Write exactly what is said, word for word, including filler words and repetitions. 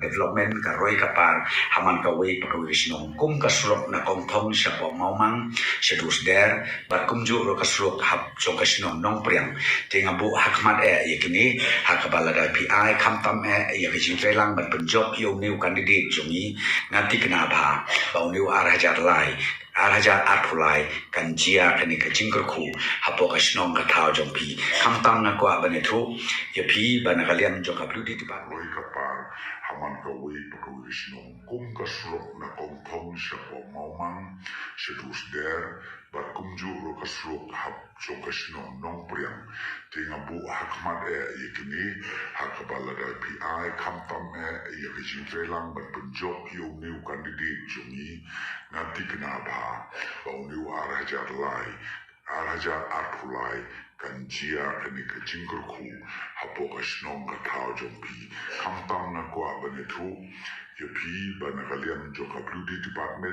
Development ka roi ka par ha man kawei pa kawei ka shnong, kum ka surok na Kongthong sha Mawmang sha Dusder, bad kumjuh ruh ka surok hap jong ka shnong Nongpriang. Te nga buh ha khmat eh ïa kine, ha kaba lada phi ai khamtam eh ïa ka jingtreilang ban pynjop ïa une u candidate jong ngi, nga thikna bha ba une u ar hajar lai, ar hajar arphew lai kan jia kane ka jingkyrkhu hapoh ka shnong ka thaw jong phi. Khamtam nga kwah ban ïathuh ïa phi ba na ka liang jong ka P W D department, roi ka par ha man kawei pa kawei ka shnong, kum ka surok na Kongthong sha Mawmang sha Dusder, bad kumjuh ruh ka surok hap jong ka shnong Nongpriang. Te nga buh ha khmat eh ïa kine, ha kaba lada phi ai khamtam eh ïa ka jingtreilang ban pynjop ïa une u candidate jong ngi, nga thikna bha ba une u ar hajar lai, ar hajar arphew lai kan jia kane ka jingkyrkhu hapoh ka shnong ka thaw jong phi. Khamtam nga kwah ban ïathuh ïa phi ba na ka liang jong ka P W D department,